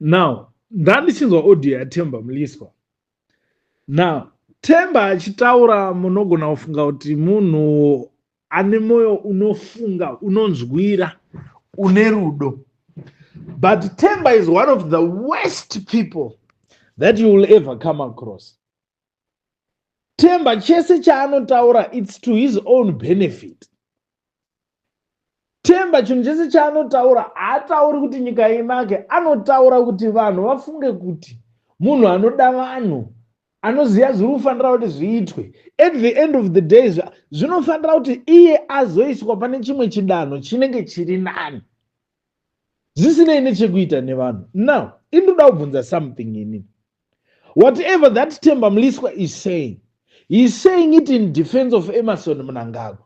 Now ndandichinzwa audio yaTemba Mliswa. Now Temba achitaura, munogona kufunga kuti munhu ane mwoyo unofunga, unonzwira, une rudo, but Temba is one of the worst people that you will ever come across. Temba chese chaanotaura, it's to his own benefit. Temba chinhu chese chaanotaura, haatauri kuti nyika inake. Anotaura kuti vanhu vafunge kuti munhu anoda vanhu, anoziva zviri kufanira kuti zviitwe. At the end of the day, zvinofanira kuti iye azoiswa pane chimwe chidanho chinenge chiri nani, zvisinei nechekuita nevanhu. Now indoda kubvunza something inini. Whatever that Temba Mliswa is saying, he is saying it in defense of Emmerson Mnangagwa,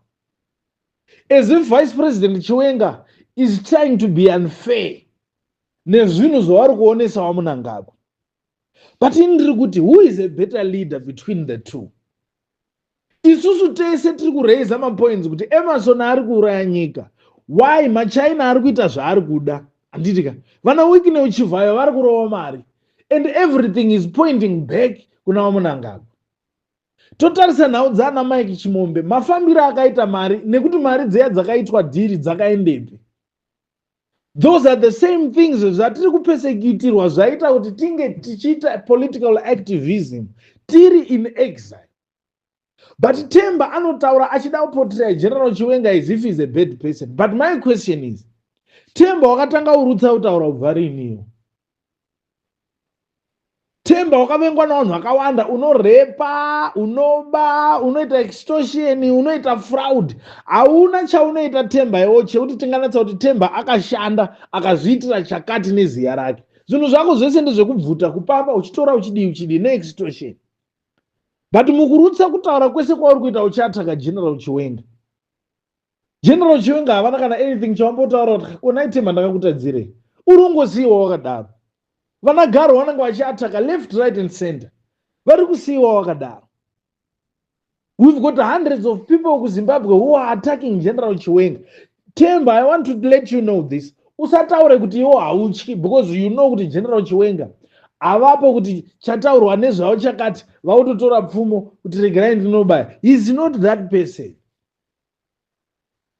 as if Vice President Chiwenga is trying to be unfair nezvinhu zvavari kuonesa vaMnangagwa. But ini ndiri kuti, who is a better leader between the two? Isusu tese tiri kuraisa mapoints kuti Emmerson ari kuuraya nyika. Why maChina ari kuita zvaari kuda, handiti ka? Vana Wicknell Chivayo vari kurova mari, and everything is pointing back kuna vaMnangagwa. Totarisa nhau dzaana Mike Chimombe, mafambiro akaita mari, nekuti mari dzeya dzakaitwa deal dzakaendepi? Those are the same things zvatiri kupersecutirwa, zvaita kuti tinge tichiita political activism tiri in exile. But Temba anotaura achida kuportray General Chiwenga as if is a bad person. But my question is, Temba wakatanga urutsa kutaura kubva riniwo? Temba wakavengwa navanhu vakawanda. Unorepa, unoba, unoita extortion, unoita fraud, hauna chaunoita Temba iwo chekuti tinganatsa kuti Temba akashanda, akazviitira chakati neziya rake. Zvinhu zvako zvese ndezvekubvuta, kupamba, uchitora, uchidii, uchidii, neextortion. But mukurutsa kutaura kwese kwauri kuita uchiattacka General Chiwenga, General Chiwenga havana kana anything chavambotaura kuti konai Temba ndakakutadzirei. Uri ungosiyiwa wakadaro. Vana Garo vanenge vachiattacka left, right and center, vari kusiyiwa wakadaro. We've got hundreds of people kuZimbabwe who are attacking General Chiwenga. Temba, I want to let you know this. Usataure kuti iwo hautyi because you know kuti General Chiwenga havapo kuti chataurwa nezvavo chakati, vautotora pfumo kuti regerai ndinobaya. He is not that person.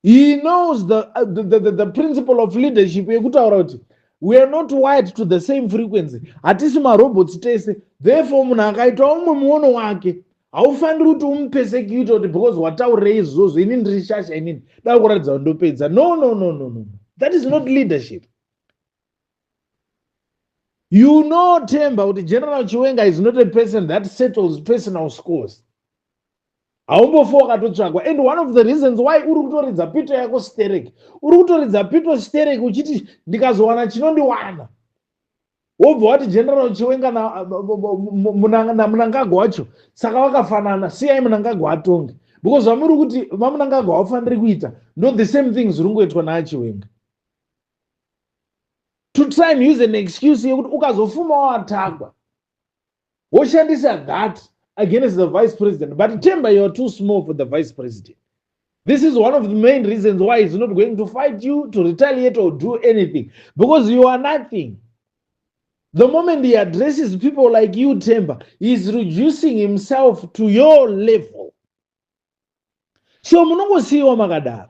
He knows the principle of leadership yekutaura kuti we are not wired to the same frequency. Hatisi marobots tese. Therefore munhu akaita umwe muono wake, haufaniri kuti umupersecute kuti because wataurirei izvozvo, ini ndiri shasha, inini da kuratidza kuti ndopedza. No, no, no, no, no, that is not leadership. You know, Temba, kuti General Chiwenga is not a person that settles personal scores. Haumbofi wakatotsvagwa. And one of the reasons why uri kutoridza pito yako sterek, uri kutoridza pito sterek uchiti ndikazowana chinondiwana, wobva wati General Chiwenga naMnangagwa wacho saka vakafanana, siyai Mnangagwa atonge, because zvamuri kuti vaMnangagwa havafaniri kuita ndo the same thing zviri kungoitwa naaChiwenga, to try and use an excuse yekuti ukazofuma waattackwa, woshandisa that against the vice president. But Temba, you are too small for the vice president. This is one of the main reasons why he's not going to fight you, to retaliate or do anything, because you are nothing. The moment he addresses people like you, Temba, he's reducing himself to your level. So munongosiyiwa makadaro.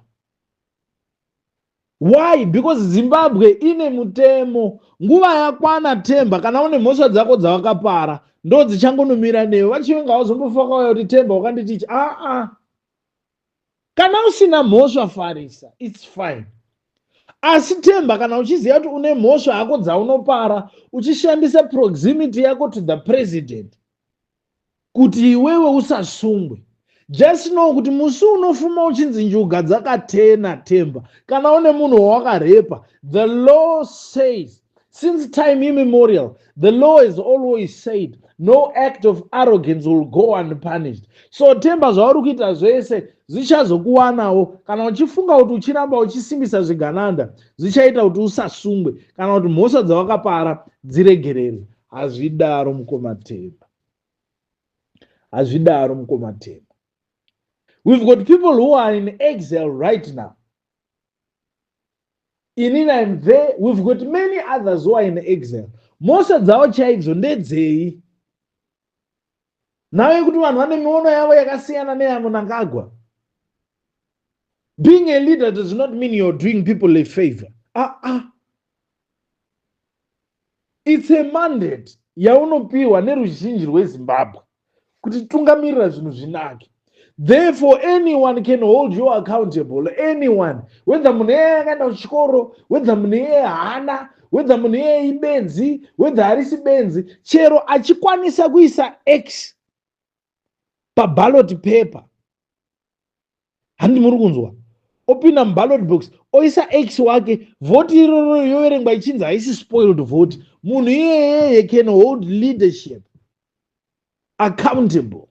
Why? Because Zimbabwe ine mutemo. Nguva yakwana, Temba, kana une mhosva dzako dzawakapara, ndo dzichangonomira newe. VaChiwenga vazombofa kauya kuti Temba wakanditichi. Aa, kana usina mhosva, farisa, it's fine. Asi Temba, kana uchiziva kuti une mhosva hako dzaunopara, uchishandisa proximity yako to the president kuti iwewe usasungwe, just know kuti musi unofuma uchinzi njuga dzakatena, Temba, kana une munhu wawakarepa, the law says, since time immemorial, the law has always said no act of arrogance will go unpunished. So Temba, zvauri kuita zvese zvichazokuwanawo. Kana uchifunga kuti uchiramba uchisimbisa zvigananda zvichaita kuti usasungwe kana kuti mhosva dzawakapara dziregererwe, hazvidaro, mukoma Temba. Hazvidaro, mukoma Temba. We've got people who are in exile right now. Inini I'm there. We've got many others who are in exile. Mhosva dzavo chaidzo ndedzei? Nhau yekuti vanhu vane miono yavo yakasiyana neyaMunangagwa. Being a leader does not mean you're doing people a favor. Ah ah. It's a mandate yaunopiwa neruzhinji rweZimbabwe kuti tungamirira zvinhu zvinake. Therefore, anyone can hold you accountable. Anyone. Whether munhu iyeye akaenda kuchikoro, whether munhu iyeye haana, whether munhu iyeye ibenzi, whether harisi benzi, chero achikwanisa kuisa X paballot paper. Handi muri kunzwa? Opinda muballot box, oisa X wake, vhoti iroro yoverengwa ichinzi haisi spoiled vote. Munhu iyeye can hold leadership accountable.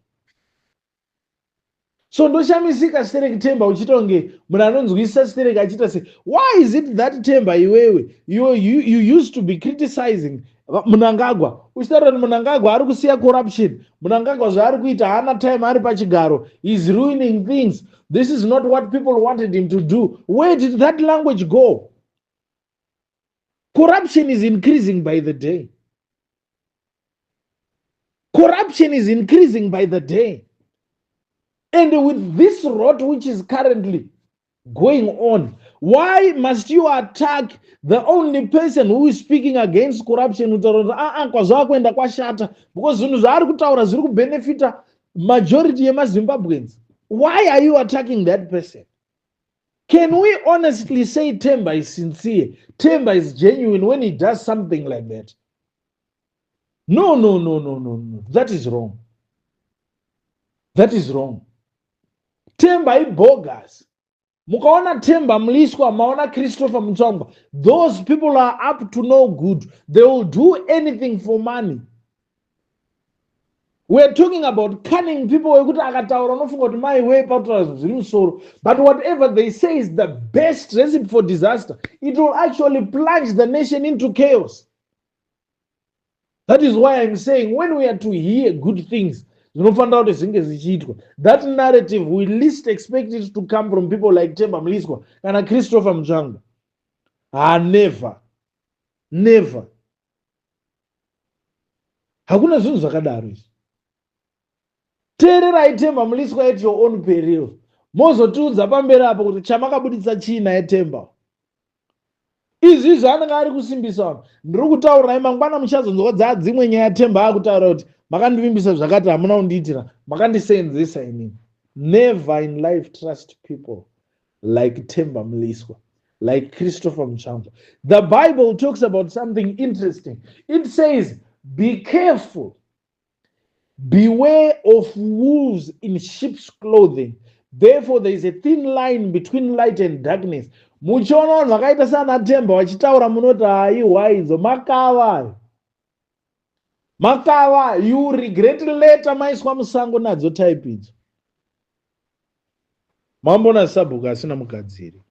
So ndoshamisika stereki Temba uchiita kunge munhu anonzwisisa stereki achiita se, why is it that Temba iwewe you used to be criticizing Munangagwa, uchitaura kuti Munangagwa ari kusiya corruption, Munangagwa zvaari kuita haana time ari pachigaro, is ruining things, this is not what people wanted him to do? Where did that language go? Corruption is increasing by the day. Corruption is increasing by the day. And with this rot which is currently going on, why must you attack the only person who is speaking against corruption? Kutaura kuti aa kwazvakuenda kwashata because zvinhu zvaari kutaura zviri kubenefita majority yemaZimbabweans. Why are you attacking that person? Can we honestly say Temba is sincere, Temba is genuine when he does something like that? No, that is wrong. That is wrong. Temba ibogus. Mukaona Temba Mliswa, maona Christopher Mutsvangwa, those people are up to no good. They will do anything for money. We are talking about cunning people wekuti akataura unofunga kuti mai wei pautaura zvinhu zviri musoro, but whatever they say is the best recipe for disaster. It will actually plunge the nation into chaos. That is why I'm saying, when we are to hear good things zvinofanira kuti zvinge zvichiitwa, that narrative, we least expect it to come from people like Temba Mliswa kana Christopher Mutsvangwa. Ha, never, never. Hakuna zvinhu zvakadaro izvi. Teererai Temba Mliswa at your own peril. Mozotiudza pamberi apo kuti chamakabuditsa chii naye Temba. Izvi zvaanenge ari kusimbisa vanhu, ndiri kutaurirai, mangwana muchazonzwa dzaa dzimwe nyaya. Temba akutaura kuti makandivimbisa zvakati, hamuna kundiitira, makandisenzesa inini. Never in life trust people like Temba Mliswa, like Christopher Mutsvangwa. The Bible talks about something interesting. It says, "Be careful. Beware of wolves in sheep's clothing." Therefore, there is a thin line between light and darkness. Muchiona vanhu vakaita sana Temba vachitaura, munoti haiwa, idzo makava, makava. You regret later maiswa musango nadzo type idzo. Mambona sabhuku asina mugadziri.